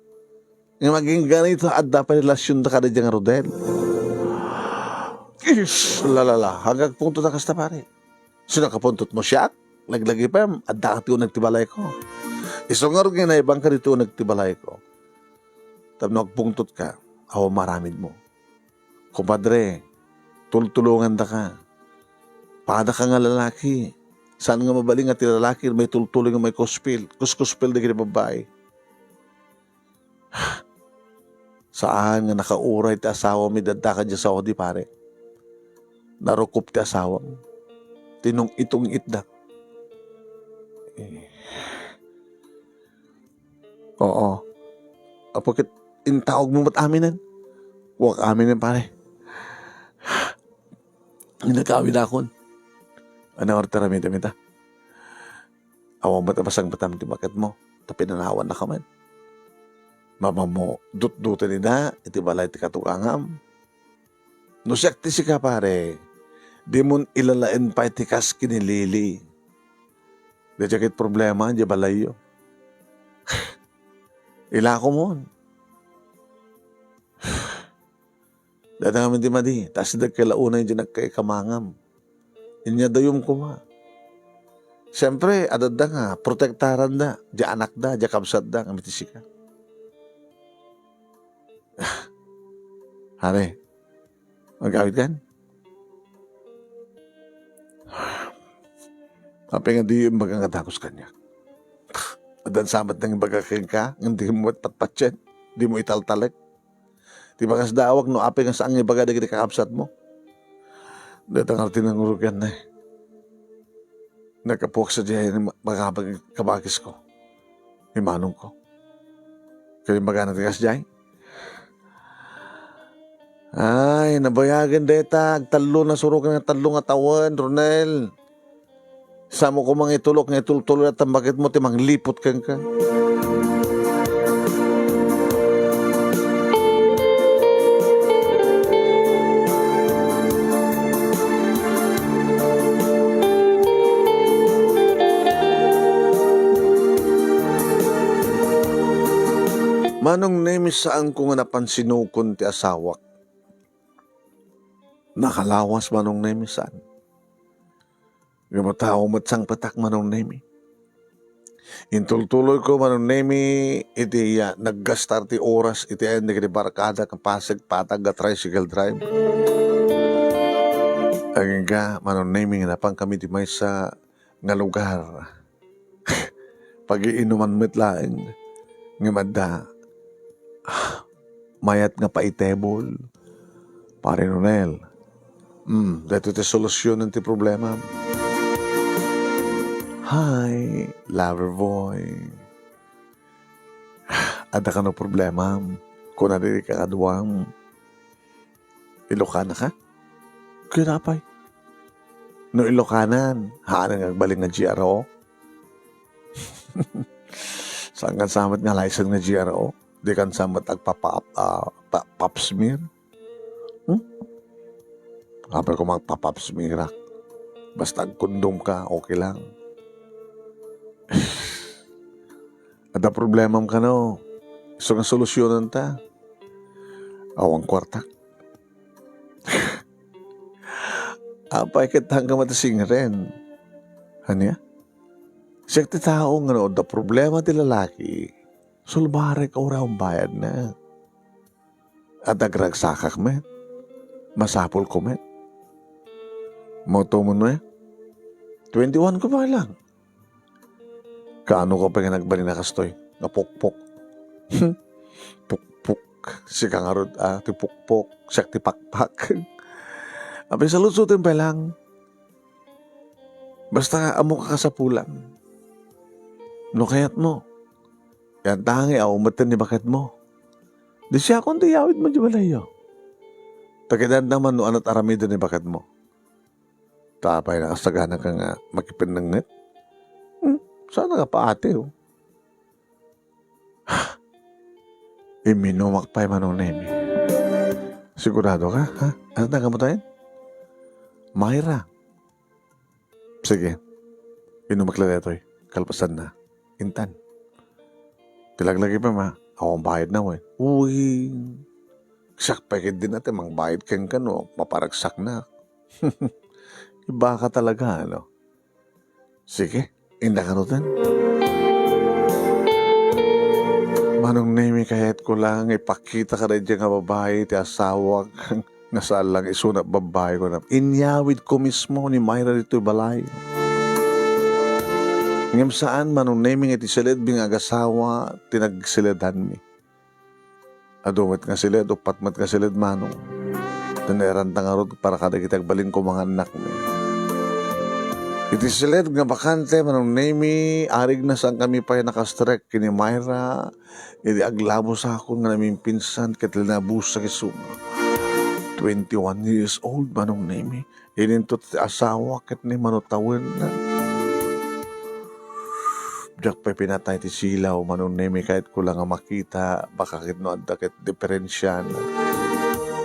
Nga agingga ita, adda pay relasionda kadaydiay nga Rodel. Is, lalala, agpungtot a kasta, pare. Sino kapuntotmo, siak? Laglagipem, adda ti uneg ti balayko. Isu ngarud nga naibangka ditoy uneg ti balayko. Tapno agpungtotka, awan maaramidmo. Kumpadre, tultulongandaka. Padaka nga lalaki. Saan nga mabalin nga ti lalaki maitultuloy nga maikuspil, kuskuspil dagiti babbai. Saan nga nakauray ti asawam idi addaka idiay Saudi, pare. Narukop ti asawam. Tinung-itungitda. Eh. Oo. Apo ket intaogmo met aminen. Kuak aminen, pare. Nagkawidakon. Ania ti aramidem ita? Awan met a masangpetam ti baketmo, ta pinanawannaka met. Mapammo, dutduten ida iti balay ti katugangam. No siak ti sika, pare, dimon ilalaen pay ti kas ken ni Lily. Daydiay ket problema idiay balayyo. Ilakomon. Dada ngamin ti madi, ta asideg kay la unay diay nagkaikamangam. Inya dayom koma. Siempre, adda nga, protektaranda, diay anakda, diay kabsatda, ngem iti sika. Pare, agawidkan? Apay nga diyo imbaga nga dagus kaniak? Addan sa met nang imbaga kenka, ngem dimo met patpatien, dimo italtalek. Ti bakas daawak no apay nga saan nga ibaga dagiti kakabsatmo. Dayta ngarud ti nangrugian, eh. Naggapuak sadiay ni ma-, kabagis-, kabagisko. Ni manongko. Ket imbagana ti kasdiay. Ay, nabayagen dayta, agtallo na suroken nga tallo nga tawen, Ronel. Samo koma nga itulok nga itultuloy a tambaketmo ti mangliput kenka. Manong Nemi, saanko nga napansinukon ti asawak. Nakalawas, Manong Nemi, saan? Nga matao met sangpetak, Manong Nemi. Intultuloyko, Manong Nemi, iti, ah, naggastar ti oras iti ayan dagiti barkada ken Pasig, patag a tricycle drive. Agingga, Manong Nemi, nga napankami ti maysa nga lugar. Pagiinuman met laeng. Ngem adda mayat nga paitebol. Pare Ronel, mm, daytoy ti solusionen ti problema. Hi, lover boy. Adda kano problema? Kuna dagiti kakaduam. Ilokana ka? Kuyat apay? No Ilokanan, haan nga agbalin nga G R O? Saan kan sa met nga license nga G R O? Di kan sa met agpapa-, ah, pa-, pap smear? Hmm? Apay ko magpa-pap smear ak. Basta agkondom ka, okay lang. Adda problemam kano. Isu nga solusionen ta. Awan kuartak. Apay ket haanka met a singren? Ania? Siak ti tao nga no adda problema ti lalaki, sulbarek uray awan bayadna. Adda agragsakak met. Masapulko met. Mao to met, eh. Twenty-one ko pa lang. Kaano ka pay nga nagbalin a kastoy? Nga pukpok. Pukpok. Sika ngarud, ah, ti pukpok. Siak ti pakpak. Apay, saludsodem pay lang. Basta ammoka kasapulan. No kayatmo, yantangay a umetten ni baketmo. Di siakon ti iyawidmo idiay balayyo. Ta kayatna man no anat aramiden ni baketmo. Ta apay, nakasagana ka nga makipennengnget? Hmm, saan nga paati, oh. Imminumak pay, Manong Nemi. Sigurado ka, ha? Ano tawag mo tayo? Myra. Sige. Inumak la daytoy. Kalpasan na. Intan. Ti laglagi pa, ma. Awan bayad na, wen. Uy. Siak pay ket din ate, mangbayad kenka no maparagsak na. Iba ka talaga, ano? Sige, inda ka ruten. Manong Nemi, kayatko lang ipakita kada idiay nga babai ti asawak nga saan lang isuna babai ko na. Inyawidko mismo ni Myra ditoy balay. Ngem saan, Manong Nemi, nga iti siledmi nga agasawa ti nagseledanmi. Adu met nga siled, uppat met nga siled, Manong. Ti nairanta ngarud para kadagiti agbalin koma nga annakmi. Iti siled nga bakante, Manong Nemi, arigna saan kami pay nakastrek ken ni Myra. Idi aglabusakon nga namimpinsan ket linabusak isuna. Twenty-one years old, Manong Nemi. Inintot ti asawa ket ni mano tawenna. Diak pay pinatay ti silaw, Manong Nemi, kayatko lang nga makita, baka ket no adda ket diferensiana.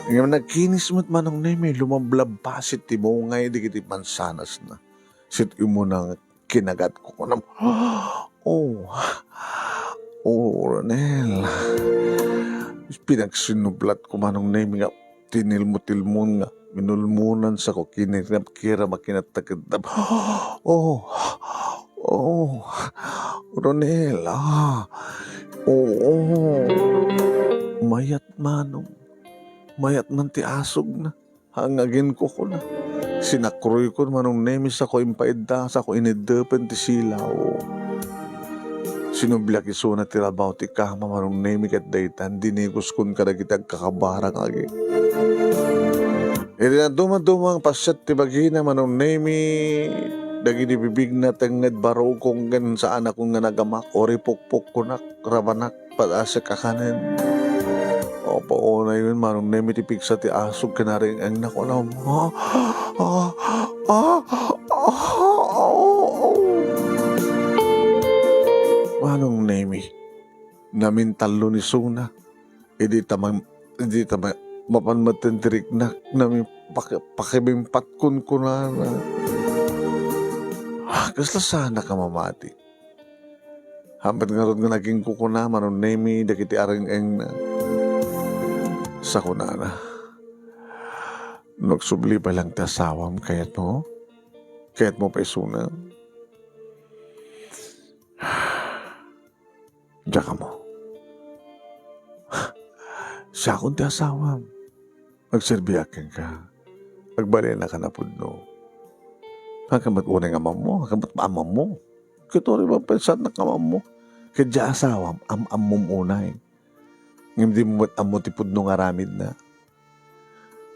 Ngem nagkinis met, Manong Nemi, lumablabbasit ti mungay dagiti mansanasna. Sit umuna nga kinagatko kunam. Oh. Oh, Ronel. Pinagsinublatko, Manong Nemi, nga tinilmo-tilmon nga minulmonan sako kinirap-kirap a kinatakendam. Oh. Oh. Ronel. Ah. Oo. Mayat, Manong. Mayat man ti asugna. Ang aginkukuna. Sinakroykon, Manong Nemi, sako impaidda, sako iniddepen ti silaw. Sinubliak isuna ti rabaw ti kama, Manong Nemi, ket daytan diniguskon kadagiti agkakabara nga agi. Iti nadumaduma nga paset ti bagina, Manong Nemi, dagiti bibigna tengnged barukong ken saanakon nga nagamak, uripukpukkonak, rabanak, padasek a kanen. Apo, unay wen, Manong Nemi, ti pigsa ti asug ken aring-engna, kunam. Ah, ah, ah, ah, ah, oh. Manong Nemi, namintallo ni Suna. Idi ta man, idi ta ma-, mapan metten ti riknak, nami-, paki-, pakibimpat kunkunana. Ah, kasla sana ka mamati. Haanpay ngarud nga nagingkukuna, Manong Nemi, dagiti areng-engna. Sa kunana, "No agsubli pay lang ti asawam, kayatmo? Kayatmo pay isuna?" Diak ammo. Siakon ti asawam. Agserbiak kenka. Agbalinaka a pudno. Haanka met unay nga ammo, haanka met maamammo. Ket uray mapensanak nga ammo. Ket diay asawam, am-ammom unay. Ngem dimo met ammo ti pudno nga aramidna.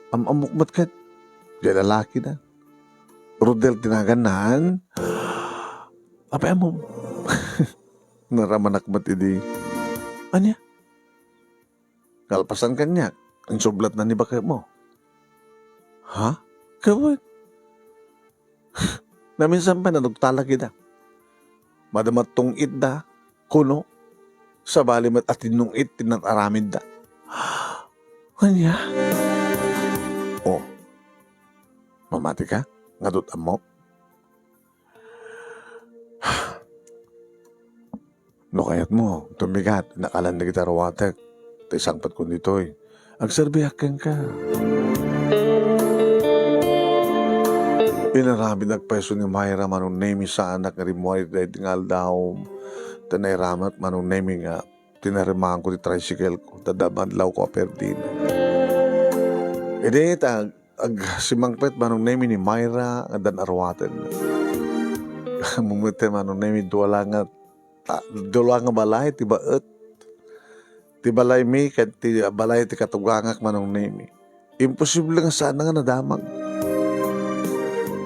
Am-ammok met ket, diay lalakina. Rodel ti naganna. Apay ammom? Naramanak met idi. Ania? Kalpasan kaniak, insublatna ni baketmo. Ha? Kawen? Naminsan pay nadugtalak ida. Madama tong-itda, kuno, sabali met a tinnong-it ti naaramidda. Ania? Oh, mamati ka? Ngadut ammo? No kayatmo, tumigat, nakalan dagiti aruatek, ta isangpetkon ditoy. Agserbiak kenka. Inaramidnak pay isu ni Myra, Manong Nemy, saanak nga rimmuar iti daydi nga aldaw. Ta nairamat, Manong Nemy, nga tinarimaanko ti tricycle ko, ta adda madlawko a perdina. Idi ta ag-, agsimangpet, Manong Nemy, ni Myra nga addan aruaten. Mumete, Manong Nemy, dua la nga ta-, dua la nga balay ti baet. Ti balaymi ket ti balay ti katugangak, Manong Nemy. Imposible nga saan nga nadamag.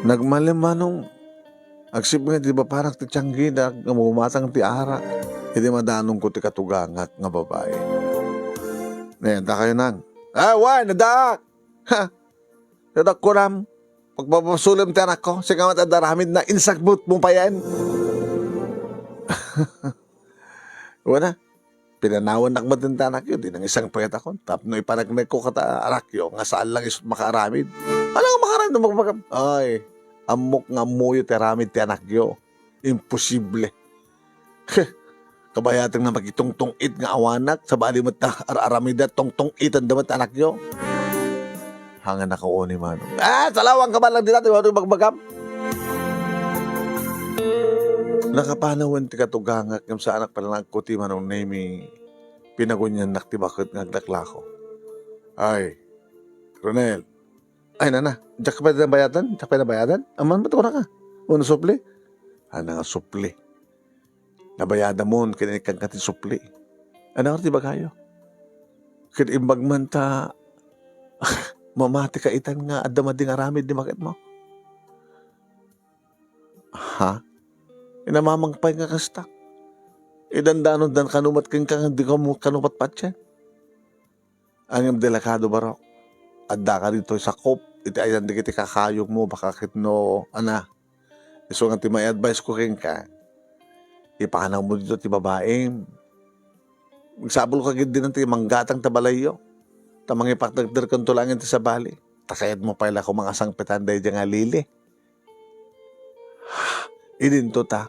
Nagmalem, Manong, agsipnget ti papanak ti tianggi nga bumatang ti arak. Idi madanonko ti katugangak nga babai. Ne, dakayo nang. Ah, wen, addaak! Ha? Dadakkuram, pagpapasulem ti anakko, sika met adda aramidna, insagbutmo payen. Wen a, pinanawannak met ti anakyo, di nangisangpetakon. Tapno ipanagnekko kata anakyo, nga saan lang isut makaaramid. Ano nga makaaramid no magbagam? Ay, ammok nga ammoyo ti aramid ti anakyo. Imposible. Kabayateng na makitungtungit nga awanak, sabali met ta ar-aramida, tungtungitanda met anakyo. Hangan nakauni, Manong. Ah, salawang ka man lang dita, di ba, ito bagbagam? Nakapanawen ti katugangak, ngem saanak pala nagkuti, Manong Nemy, pinaguniannak ti baket nga aglaklako. Ay, Ronel. Ay, nana, diak pay nabayadan? Diak pay nabayadan? Aman met kunaka. Uno supli? Ana nga supli? Nabayadamon ken inikkanka ti supli. Ania ti ibagayo? Ket imbag man ta mamatika itan nga adda madi nga aramid ni baketmo. Ha? Inamamang pay nga kasta. Idandanondan kano met kenka nga di kamo kano patpatien. Ngem delikado, barok. Addaka ditoy sakup iti ayan dagiti kakayogmo, baka ket no, ana, isu nga ti ma-advise ko kenka, ipanawmo dito ti babaim. Magsapulka ketdi ti manggatang ta balayyo. Ta mangipakdagderkanto laeng ti sabali. Ta kayatmo pay la koma nga sangpetan daydiay nga lili. Idinto ta.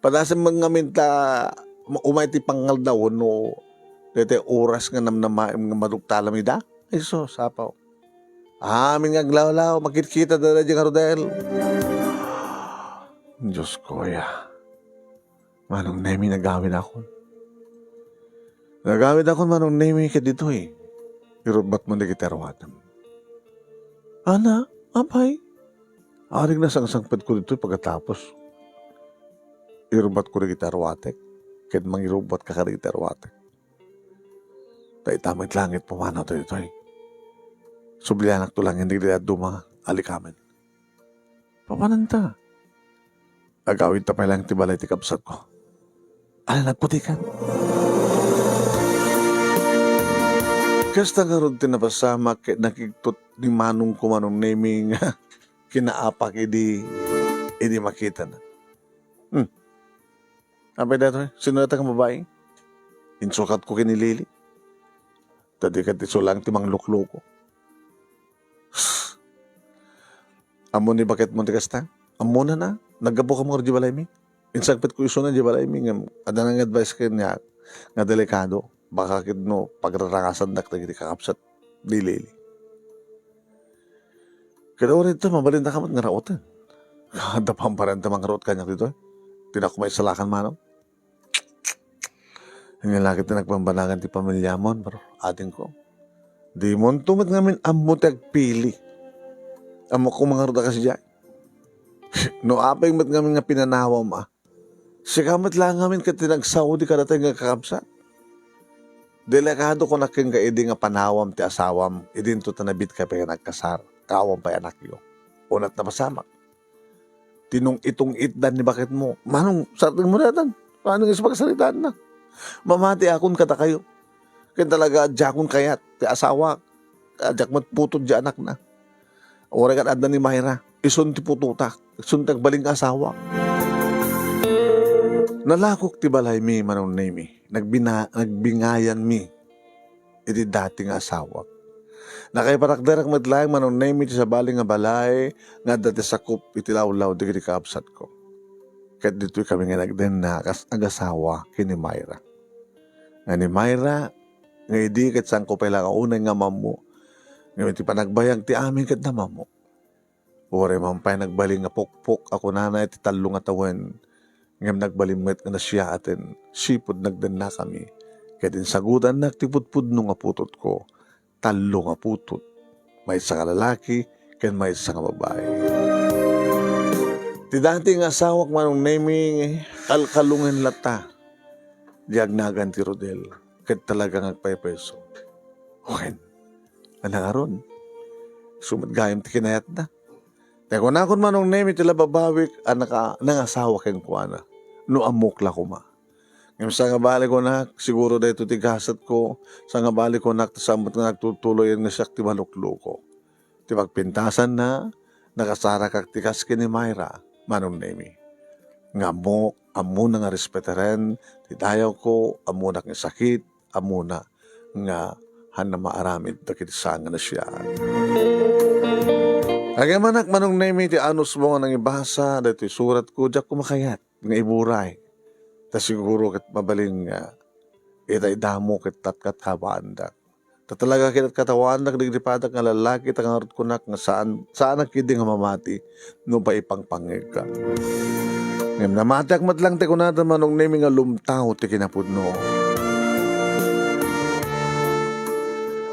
Padasem met ngamin ta ma-, umay ti pangaldaw wenno daytoy oras nga namnamaem nga maduktalam ida. Ay sus, apo. Amin nga aglawlaw, makitkita daydiay nga Rodel. Diosko, ya. Manong Nemy, nagawidakon. Nagawidakon, Manong Nemy, ket ditoy. Irubbatmo dagiti aruatem. Ana, apay? Arik nasangsangpetko ditoy pagkatapos. Irubbatko dagiti aruatek, ket mangirubbatka kadagiti aruatek. Ta ita met langit pumanaw ditoy. Sublianakto laeng dagiti dadduma nga alikamen. Papananta? Agawidta pay laeng ti balay ti kabsatko. Ala, nagputikan. Kasta ngarud ti napasamak ket nakigtot ni manongko, Manong Nemy, nga kinaapak idi, idi makitana. Hmm. Apay daytoy? Sino dayta nga babai? Insukatko ken ni Lily. Ta di ket isu laeng ti manglukloko. Ammo ni baketmo ti kasta? Ammona na. Naggapukami ngarud idiay balaymi. Insangpetko isuna idiay balaymi ngem adda nang-advise kaniak nga delikado. Baka ket no pagrarangasandak dagiti kakabsat ni Lily. Ket uray ditoy, mabalindaka met nga rauten. Adda pay parenta mangruot kaniak ditoy. Dinak maisalakan manong. Ania la ket ti nagbambanagan ti pamiliamon, bro, adingko. Dimonto met ngamin ammo ti agpili. Ammok koma ngarud a kasdiay. No apay met ngamin nga pinanawam a, sika met la ngamin ket ti nagsaudi kadatayo nga kakabsat. Delikado kunak kenka idi nga panawam ti asawam, idinto ta nabiitka pay nga nagkasar, ket awan pay anakyo. Unat napasamak. Tinung-itungitdan ni baketmo. Manong, sartengmo daytan. Manong isu pagsaritaanna. Mamatiakon kadakayo. Ken talaga, diakon kayat ti asawak. Diak met putod ti anakna. Uray ket adda ni Myra. Isun ti putotak. Isun ti agbalin nga asawak. Nalakok ti balaymi, Manong Nemy. Nagbina-, nagbingayanmi iti dati nga asawak. Nakaipatakderak met laeng, Manong Nemy, iti sabali nga balay nga adda ti sakup iti lawlaw dagiti kakabsatko. Ket ditoy kami nga nagdenna a kas agasawa ken ni Myra. Nga ni Myra, nga idi ket saanko pay la nga unay nga maammo, Ngem iti panagbayag ti amin ket namammo. Uray man pay nagbalin nga pukpok a kunana iti tallo nga tawen, ngem nagbalin met nga nasiaaten sipud nagdennakami, ket insagudannak ti pudpudno nga putotko, tallo nga putot, maysa nga lalaki ken maysa nga babai. Ti dati nga asawak, Manong Nemi, kalkalongen latta. Diak nagan ti Rodel, ket talaga nga agpaypayso. Wen, ania ngarud? Isu met gayam ti kinayatna. Ti kunakon, Manong Nemi, ti lababawik a naka-, nangasawa kenkuana. No ammok la koma. Ngem sangabali kunak, siguro daytoy ti gasatko, sangabali kunak, ta saan met nga nagtutuloyen nga siak ti malukluko. Ti pagpintasanna, nakasarakak ti kas ken ni Myra, Manong Nemi. Nga ammok, ammona nga respetaren ti dayawko, ammona nga sakit, ammona nga haanna maaramid dagiti saan nga nasiaat. Agyamanak, Manong Nemi, ti anusmo nga nangibasa daytoy suratko, diak koma kayat nga iburay. Ta siguro ket mabalin nga itaydamo ket tatkatawaandak. Ta talaga ket katawaandak dagiti padak nga lallaki, ta ngarud kunak nga saan, saanak ketdi nga mamati no paipangpangngegka. Ngem namatiak met lang ti kunada, Manong Nemi, nga lumtaw ti kinapudno.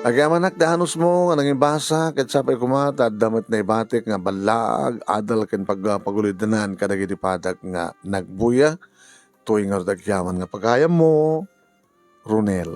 Agyamanak ti anusmo nga nangibasa, ket sapay koma ta adda met naibatik nga ballaag, adal ken pag-, pagulidanan kadagiti padak nga nagbuya. Toy ngarud agyaman nga pagayammo, Ronel.